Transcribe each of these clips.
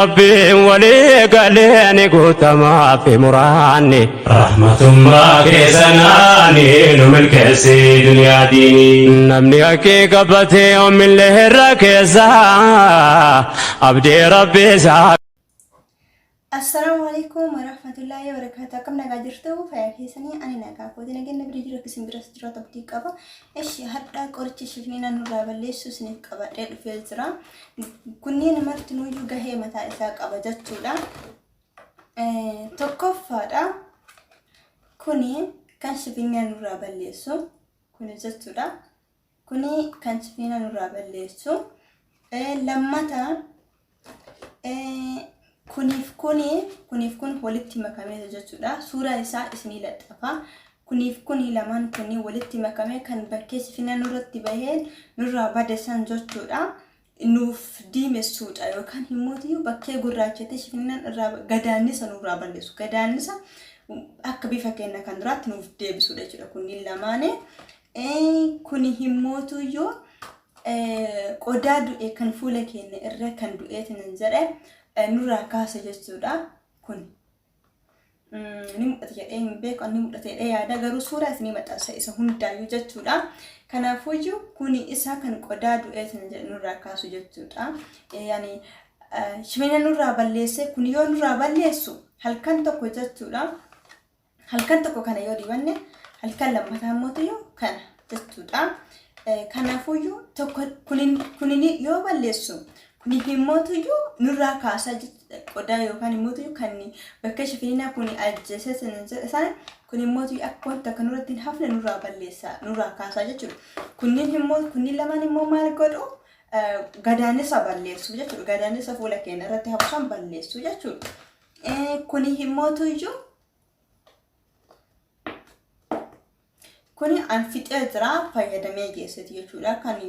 Rabbiin walii galee ni guutamaaf muraanni. Rahmatummaa keessanaani nu milkeessi duniyaa diinii. Namni haqqii qabatee oomillee irra keessa abdii rabbi isaa. Assalaamu alaikum warahmatullahi wabarakatuh. Akkam nagaa jirtu? Fayyaa keessanii? Ani nagaa kooti. Nageenya bira jiru isin biras jiraatu abdii qaba. Eshi hadhaa qoricha shifnina nurraa balleessu isiniif qabadhee dhufee jira. Kunniin martinuyyuu gahee mataa isaa qaba jechuudha. Tokkoffaadha. Kuni kan shifinnaa nurraa balleessu kuni jechuudha. Kuni kan shifinnaa nurraa balleessu. Lammata kuniif kuni kuniif kun walitti makamee jechuudha. Suuraa isaa isinii laxxafa. Kuniif kuni lamaan kuni walitti makamee kan bakkee shifinnaa nurratti bahee nurraa bade san jechuudha. Nuuf diimessuudha yookaan immoo bakkee gurraachatee shifinnaan irraa gadaannisa nurraa balleessu. Gadaannisa akka bifa keenya kan duraatti nuuf deebisuudha jechuudha. Kunniin lamaanii. Kuni himmootuyyuu qodaa du'e kan fuula keenya irra kan du'eetiin hin jedhe nurraa kaasa jechuudha. Kun ni mul'ata jedhee hin beeku, ni mul'ata jedhee yaada, garuu suuraa isinii maxxansa isa hundaayyuu jechuudha. Kanaafuyyuu kuni isa kan qodaa du'eetiin jedhe nurraa kaasu jechuudha. Yani shimina nurraa balleessee kun yoo nurraa balleessu halkan tokko jechuudha. Halkan tokko kana yoo dibanne halkan lammataa immoo kana jechuudha. Kanaafuyyuu tokko kunin yoo balleessu kuni himmootuyyuu nurraa kaasaa jechuudha. Qodaa yookaan himmootuyyuu kan bakka shifiinaa kuni ajjeesee sana kun himmootuyyuu akka wanta akka nurratti hin hafne nurraa balleessaa nurraa kaasaa jechuudha. Kunniin immoo kunniin lamaan immoo maal godhu? Gadaannisa balleessu jechuudha. Gadaannisa fuula keenya irratti hafuusan balleessu jechuudha. Kuni himmootuyyuu Kuni an fixee jira fayyadamee geesseti jechuudha. Kan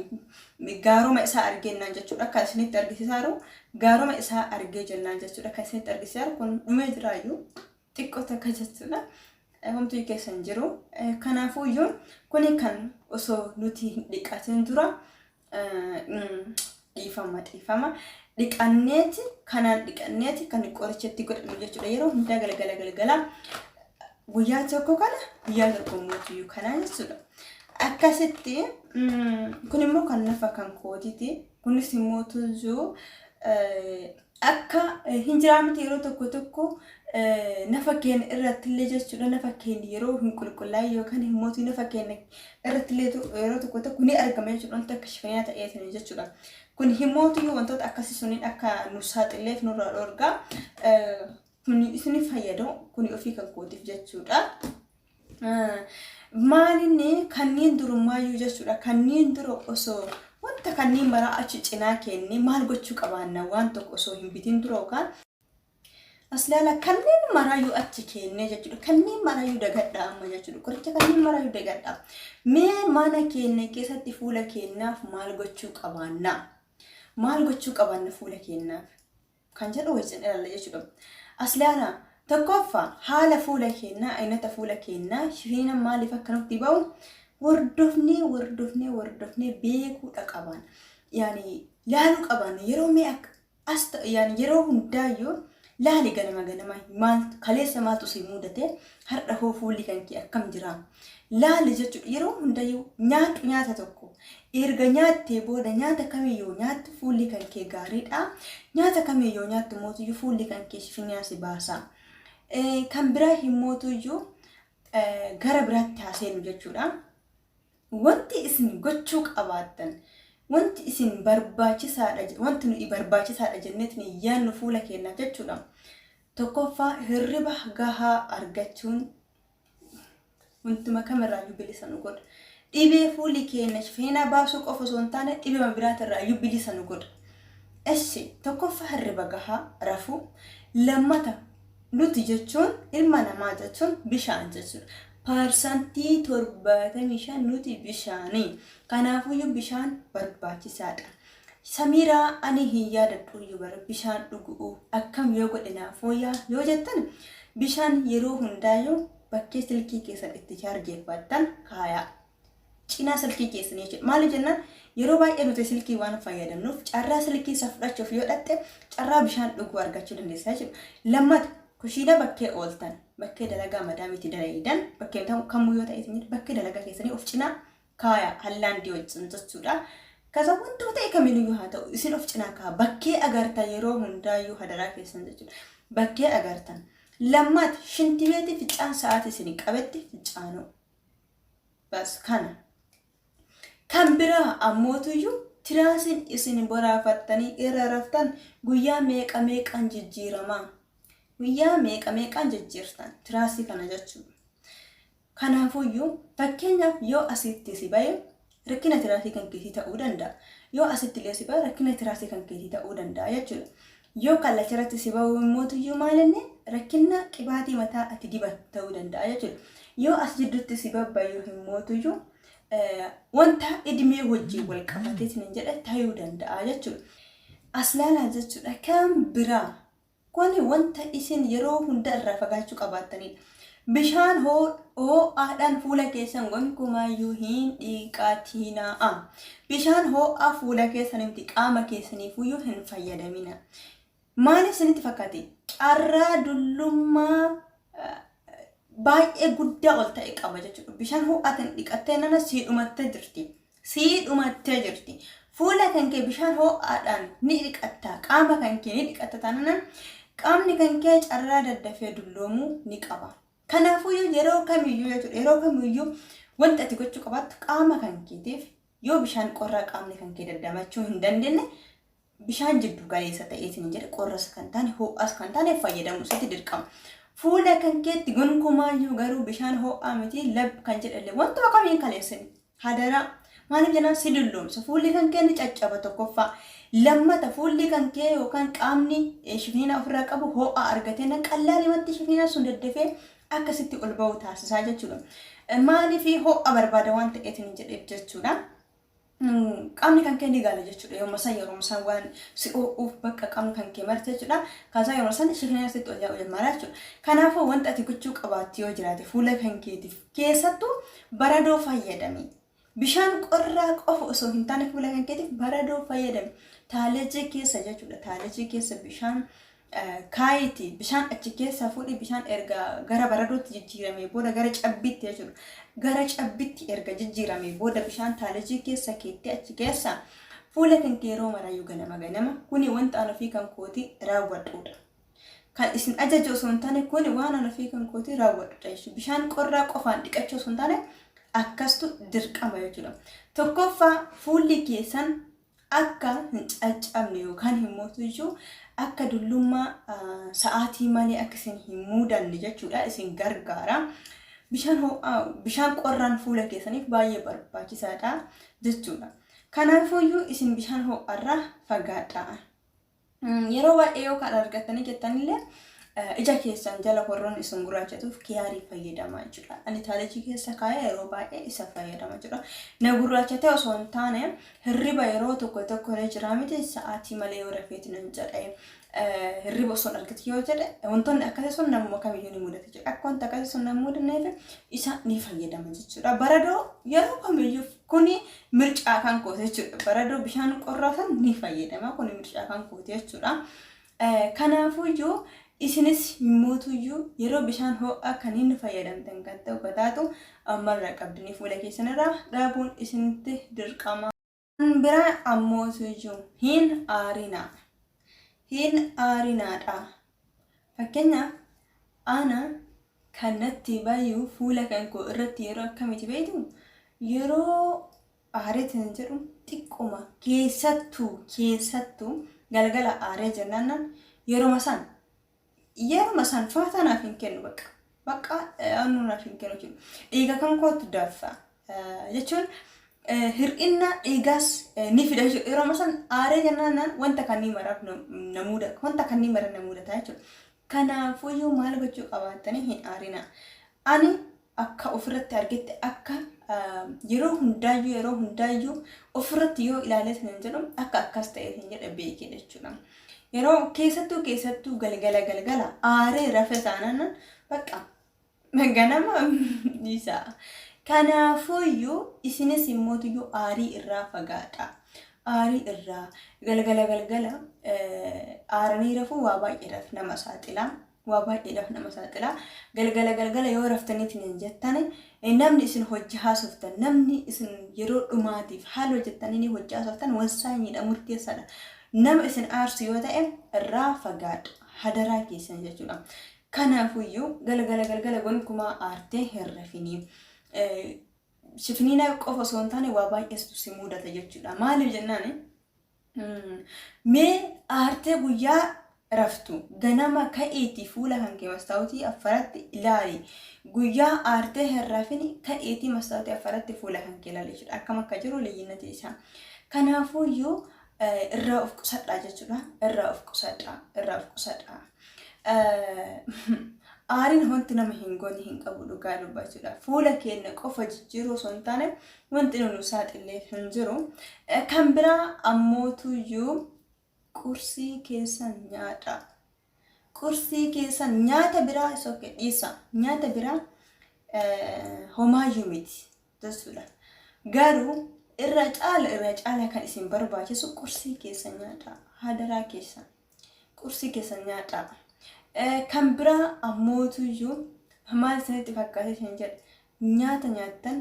gaaroma isaa argennaan jechuudha. Kan isinitti argisiisaa jiru gaaroma isaa argee jennaan jechuudha. Kan isinitti argisiisaa jiru kun dhumee jiraayyuu xiqqoo takka jechuudha. Homtuu keessa hin jiru. Kanaafuuyyuu kuni kan osoo nuti hin dhiqatin dura dhiifama dhiifama dhiqanneeti kanaan dhiqanneeti kan qoricha itti godhannu jechuudha. Yeroo hundaa galgala galgala guyyaa tokko kana guyyaa tokko mootiyyuu kanaa jechuudha. Akkasitti kun immoo kan nafa kan kootiiti. Kunis immoo tuzzuu Akka hin jiraa miti yeroo tokko tokko nafa keenya irrattillee jechuudha, nafa keenya yeroo hin qulqullaa'in yookaan immoo nafa keenya irrattillee yeroo tokko tokko ni argama jechuudha, wanti akka shifaniyaa ta'eetiin jechuudha. Kun himmootiyyuu wantoota akkasii suniin akka nu saaxilleef nurraa dhorga. Kun isin fayyadu kun ofii kan kootiif jechuudha. Maalinni kanneen durummaayyuu jechuudha. Kanneen dura osoo wanta kanneen maraa achi cinaa kenne maal gochuu qabaanna waan tokko osoo hin bitin dura yookaan as ilaala kanneen maraayyuu achi kennee jechuudha. Kanneen maraayyuu dagadhaa amma jechuudha. Qoricha kanneen maraayyuu dagadhaa. Mee mana keenya keessatti fuula keenyaaf maal gochuu qabaanna? Maal gochuu qabaanna fuula keenyaaf? Kan jedhu wajjin ilaalla jechuudha. As ilaala, tokkoffaa haala fuula keenyaa, aynata fuula keenyaa shifiina maaliif akka nutti ba'u hordofnee hordofnee hordofnee beekuudha qabaan. Yaani laaluu qabaan yeroo mee akka as yaani yeroo hundaayyuu laali ganama ganama maal kaleessa maaltu si mudate, har'a hoo fuulli kan kee akkam jira laali jechuudha. Yeroo hundayyuu nyaadhu nyaata tokko erga nyaattee booda nyaata kamiyyuu nyaattu fuulli kan kee gaariidha. Nyaata kamiyyuu nyaattu mootuyyuu fuulli kan kee shifiniyaa si baasa. Kan biraa himmootuyyuu gara biraatti haaseenu jechuudha. Wanti isin gochuu qabaattan, wanti isin barbaachisaadha, wanti nuyi barbaachisaadha jenneetiin yaannu fuula keenyaaf jechuudha. Tokkoffaa, hirriba gahaa argachuun wantuma kamirraayyuu bilisa nu godha. Dhibee fuulli keenya shifeenaa baasuu qofa osoo hin taane dhibema biraatirraayyuu bilisa nu godha. Eshi, tokkoffaa hirriba gahaa rafuu, lammata nuti jechuun ilma namaa jechuun bishaan jechuudha. 75% nuti bishaani. Kanaafuyyuu bishaan barbaachisaadha. Samiiraa, ani hin yaadadhuyyuu bara bishaan dhugu'u akkam yoo godhe naaf fooyyaa yoo jettan, bishaan yeroo hundaayyuu bakkee silkii keessan itti chaarjeeffattan kaayaa. Cinaa silkii keessanii jechuudha. Maaliif jennaan yeroo baay'ee nuti silkii waan fayyadamnuuf carraa silkii isa fudhachuuf yoo dhatte carraa bishaan dhuguu argachuu dandeessa jechuudha. Lammata kushiina bakkee ooltan, bakkee dalagaa madaamiitti dalaydan, bakkee kamuu yoo ta'e isin bakkee dalagaa keessanii of cinaa kaaya hallaandii wajjin jechuudha. Kaza wanta ta'e kamiiniyyuu haa ta'u isin of cinaa kaaya bakkee agartan yeroo hundaayyuu hadaraa keessan jechuudha. Bakkee agartan. Lammaata shintibeetii ficcaan sa'aatii isin qabetti ficcaanuu. Bas kana. Kan biraa ammootuyyuu tiraasiin isin boraafattanii irra raftan guyyaa meeqa meeqaan jijjiiramaa? Guyyaa meeqa meeqaan jijjiirtan tiraasii kana jechuudha. Kanaafuyyuu fakkeenyaaf yoo asitti si bahe rakkina tiraasii kan keetii ta'uu danda'a. Yoo asitti illee si bahe rakkina tiraasii kan keetii ta'uu danda'a jechuudha. Yoo kallacha irratti si bahu immootuyyuu maalinni rakkina qibaatii mataa ati dibattu ta'uu danda'a jechuudha. Yoo as jidduutti si babbayu immootuyyuu wanta idmee wajjin wal qabatee hin jedhe ta'uu danda'a jechuudha. As laalaa jechuudha. Kan biraa kuni wanta isin yeroo hunda irraa fagaachuu qabaattanidha. Bishaan ho'aadhaan fuula keessan gonkumaayyuu hin dhiqatinaa. Bishaan ho'aa fuula keessanitti qaama keessaniifuyyuu hin fayyadamina. Maaliif isinitti fakkaate? Carraa dullummaa baay'ee guddaa ol ta'e qaba jechuudha. Bishaan ho'aatiin dhiqattee nana sii dhumattee jirti. Sii dhumattee jirti. Fuula kan kee bishaan ho'aadhaan ni dhiqatta. Qaama kan kee ni dhiqatta taanaan qaamni kan kee carraa daddafee dulloomuu ni qaba. Kanaafuu yeroo kamiyyuu jechuudha yeroo kamiyyuu wanta ati gochuu qabaattu qaama kan keetiif yoo bishaan qorraa qaamni kan kee daddamachuu hin dandeenye bishaan jiddu galeessa ta'eetiin jedhe qorras kan taane ho'as kan taane fayyadamu isatti dirqama. Fuula kan keetti gonkumaayyuu garuu bishaan ho'aa miti lab kan jedhallee wantuma kamiin kaleessini. Hadaraa maaliif jennaan si dulloomsa fuulli kan kee ni caccaba tokkoffaa. Lammata fuulli kan kee yookaan qaamni shifniina ofirraa qabu ho'a argatee nan qallaalimatti shifniina sun daddafee akkasitti ol ba'u taasisaa jechuudha. Maaliif ho'a barbaada waan ta'eetiin jedheef jechuudha. Qaamni kan kee ni gala jechuudha. Yooma san yeroo san waan si ho'uuf bakka qaamni kan kee marte jechuudha. Kaasaa yeroo san shifniina sitti ol yaa'u jammaara jechuudha. Kanaafuu wanta ati gochuu qabaattu yoo jiraate fuula kan keetiif keessattuu baradoo fayyadami. Bishaan qorraa qofa osoo hin taane fuula kan keetiif baradoo fayyadami. Taalajii keessa jechuudha. Taalajii keessa bishaan kaayiti bishaan achi keessaa fuudhii bishaan erga gara baradootti jijjiiramee booda gara cabbiitti jechuudha. Gara cabbiitti erga jijjiiramee booda bishaan taalajii keessa keettee achi keessa fuula kan kee yeroo maraayyuu ganama ganama kuni wanta an ofii kan kooti raawwadhuudha. Kan isin ajaju osoo hin taane kuni waan an ofii kan kooti raawwadhuudha jechuudha. Bishaan qorraa qofaan dhiqachuu osoo hin taane akkastu dirqama jechuudha. Tokkoffaa fuulli keessan akka hin caccabne yookaan immoo akka dullummaa sa'aatii malee akka isin hin muudanne jechuudha isin gargaara. Bishaan ho'aa bishaan qorraan fuula keessaniif baay'ee barbaachisaadha jechuudha. Kanaafuyyuu isin bishaan ho'aarraa fagaadhaa. Yeroo baay'ee yoo kan argattanii jettanillee ija keessan jala warroonni isin gurraachatuuf kiyaarii fayyadamaa jechuudha. Ani taalajii keessa kaayee yeroo baay'ee isa fayyadama jechuudha. Na gurraachatee osoo hin taane hirriba yeroo tokko tokko illee jira miti sa'aatii malee yoo rafeeti nan jedhe hirriba osoo hin argate yoo jedhe wantoonni akkasii sun namuma kamiyyuu ni mudata jechuudha. Akka wanta akkasii sun nama mudanneef isa ni fayyadama jechuudha. Baradoo yeroo kamiyyuu kuni mircaa kan kooti jechuudha. Baradoo bishaan qorraa san ni fayyadama. Kuni mircaa kan kooti jechuudha. Kanaafuyyuu isinis himmootuyyuu yeroo bishaan ho'aa kan inni fayyadamtan kan ta'u kataatu ammarraa qabdanii fuula keessanirraa dhaabuun isinitti dirqama. Kan biraa ammootuyyuu hin aarinaa. Hin aarinaadha. Fakkeenyaaf ana kan natti bayu fuula kan koo irratti yeroo akkamitti beektu yeroo aareetiin jedhu xiqquma keessattuu galgala aaree jennaan yeruma san faataa naaf hin kennu bakka bakka annu naaf hin kennu jechuudha. Dhiiga kan kootu daffa jechuun hir'ina dhiigaas ni fida jechuudha. Yeroo san aaree jennaan wanta kanneen maraaf na mudata wanta kanneen mara na mudata jechuudha. Kanaafuyyuu maal gochuu qabaattanii hin aarina. Ani akka ofirratti argetti akka yeroo hundaayyuu ofirratti yoo ilaalee hin jedhu akka akkas ta'e hin jedhe beekee jechuudha. Yeroo keessattuu galgala galgala aaree rafe taanaan bakka ganama dhiisa. Kanaafuyyuu isinis immootuyyuu aarii irraa fagaadha. Aarii irraa galgala galgala aaranii rafuu waa baay'eedhaaf nama saaxila. Waa baay'eedhaaf nama saaxila. Galgala galgala yoo raftaniitiin hin jettan namni isin hojii haasoftan, namni isin yeroo dhumaatiif haala hojjettanii hojii haasoftan wasaanyiidha, murteessaadha. Nama isin aarsu yoo ta'e irraa fagaadha. Hadaraa keessan jechuudha. Kanaafuyyuu galgala galgala gonkumaa aartee hin rafinii. Shifniina qofa osoo hin taane waa baay'eetu si mudata jechuudha. Maaliif jennaan, mee aartee guyyaa raftu ganama ka'iitii fuula kan kee mastaawutii affaratti ilaali. Guyyaa aartee hin rafini ka'iitii mastaawutii affaratti fuula kan kee ilaali jechuudha. Akkam akka jiru liyyinati isaa. Kanaafuyyuu irraa of qusadhaa jechuudha. Irraa of qusadhaa. Irraa of qusadhaa. Aariin wanti nama hin goone hin qabu dhugaa dubbachuudha. Fuula keenya qofa jijjiiruu osoo hin taane wanti nu saaxillee hin jiru. Kan biraa ammootuyyuu qursii keessan nyaadha. Qursii keessan nyaata biraa sokke dhiisa. Nyaata biraa homaayyuu miti jechuudha. Garuu irra caala kan isin barbaachisu qursii keessan nyaadha. Hadaraa keessan. Qursii keessan nyaadha. Kan biraa ammootuyyuu maal isinitti fakkaate isin jedha, nyaata nyaattan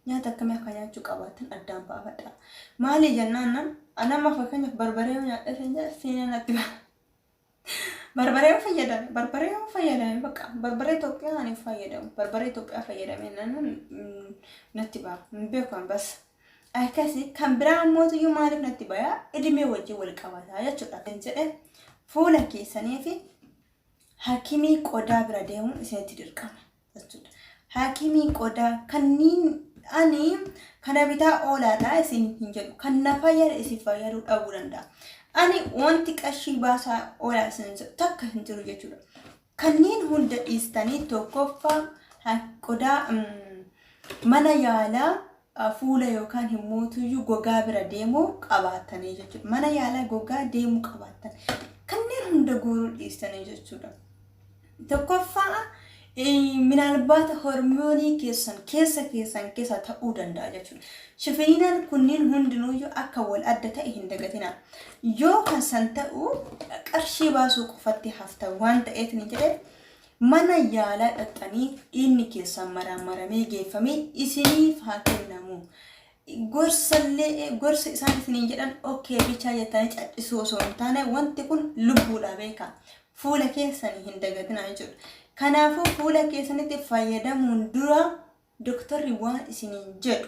nyaata akkamii akka nyaachuu qabaattan addaan baafadha. Maali jennaan, anama fakkeenyaaf barbaree yoo nyaadhe isin jedha fiina natti ba'a. Barbaree yoo fayyadame, barbaree yoo fayyadame, bakka barbaree Itoophiyaa ani fayyadamu, barbaree Itoophiyaa fayyadame nan natti ba'a. Hin beeku bas. Akkasii kan biraa ammootuyyuu maaliif natti ba'a? Idimee wajjin wal qabataa jechuudha. Jedhe fuula keessanii fi hakimii qodaa bira deemuun isinitti dirqama jechuudha. Hakimii qodaa kanneen ani kana bitaa oolaadha isin hin jedhu, kan na fayyada isin fayyaduu dhabuu danda'a. Ani wanti qarshii baasaa oolaa isin jedhu takka hin jiru jechuudha. Kanneen hunda dhiistanii tokkoffaa qodaa mana yaalaa fuula yookaan himmootuyyuu gogaa bira deemuu qabaatanii jechuudha. Mana yaalaa gogaa deemuu qabaatan. Kanneen hunda guuruu dhiistanii jechuudha. Tokkoffaa minaalbaata hormoonii keessan keessa keessan keessa ta'uu danda'a jechuudha. Shifiniinaan kunniin hundinuuyyuu akka wal adda ta'e hin dagatina. Yoo kan san ta'u qarshii baasuu qofatti hafta waan ta'eef ni jedhe mana yaalaa dhaqxanii dhiigni keessan maraamaramee geeffamee isiniif haa kennamu. Gorsallee gorsa isaan isiniin jedhan okay bichaa jettanii callisuu osoo hin taane, wanti kun lubbuudha beeka. Fuula keessanii hin dagatinaa jechuudha. Kanaafuu fuula keessanitti fayyadamuun dura doktorri waan isiniin jedhu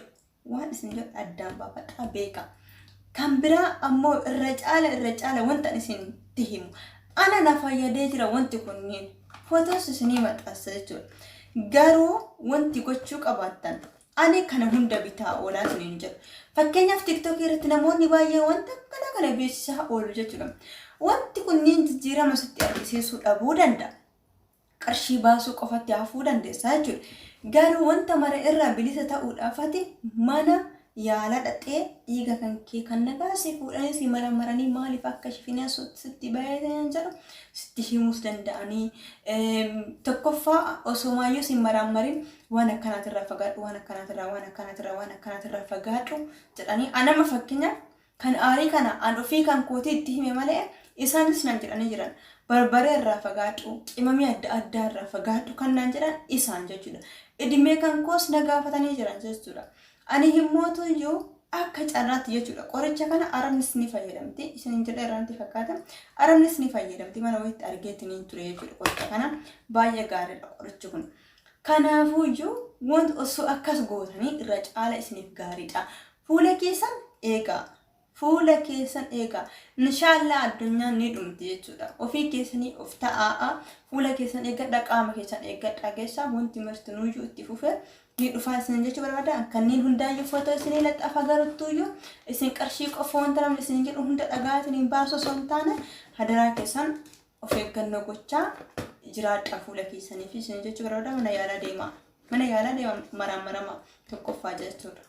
addaan baafadhaa beeka. Kan biraa ammoo irra caala wanta isinitti himu. Ana na fayyadee jira wanti kunniin. Footoos isinii maxxansa jechuudha. Garuu wanti gochuu qabaattan ani kana hunda bitaa oolaa isiniin jedhu. Fakkeenyaaf TikTokii irratti namoonni baay'een wanta akkana kana beeksisaa oolu jechuudha. Wanti kunniin jijjiirama sitti argisiisuu dhabuu danda'a. Qarshii baasuu qofatti hafuu dandeessa jechuudha. Garuu wanta mara irraa bilisa ta'uudhaaf ati mana yaalaa dhaqxee dhiiga kan kee kan nagaa si fuudhanii si maramaranii maaliif akka shifinaa sitti baay'atan jedhu sitti himuus danda'anii, tokkoffaa osoo maayyuu si maramarin waan akkanaatirraa fagaadhu, waan akkanaatirraa, waan akkanaatirraa, waan akkanaatirraa fagaadhu jedhanii, anama fakkeenyaaf kan aarii kana an ofii kan kootii itti hime malee isaanis nan jedhanii jiran. Barbaree irraa fagaadhu, qimamii adda addaa irraa fagaadhu kan naan jedhan isaan jechuudha. Idimee kan koos na gaafatanii jiran jechuudha. Ani himmootu iyyuu akka carraatti jechuudha. Qoricha kana arabnis ni fayyadamti. Isin jedha irratti fakkaata. Arabnis ni fayyadamti. Mana wayitti argeetiin ture jechuudha qoricha kana. Baay'ee gaariidha qorichi kun. Kanaafuu iyyuu wanti osoo akkas gootanii irra caala isiniif gaariidha. Fuula keessan eegaa. Fuula keessan eegaa. Inshaallah addunyaan ni dhumti jechuudha. Ofii keessanii of ta'aa. Fuula keessan eeggadha. Qaama keessan eeggadha. Keessaa wanti martinuuyyuu itti fufe ni dhufaa isin jechuu barbaada. Kanneen hundaayyuu footoo isinii laxxafa, garuttuuyyuu isin qarshii qofa wanta namni isin jedhu hunda dhagaa isin baasu osoo hin taane hadaraa keessan of eeggannoo gochaa jiraadha fuula keessanii fi isin jechuu barbaada. Mana yaalaa deemaa. Mana yaalaa deema maraan marama tokkoffaa jechuudha.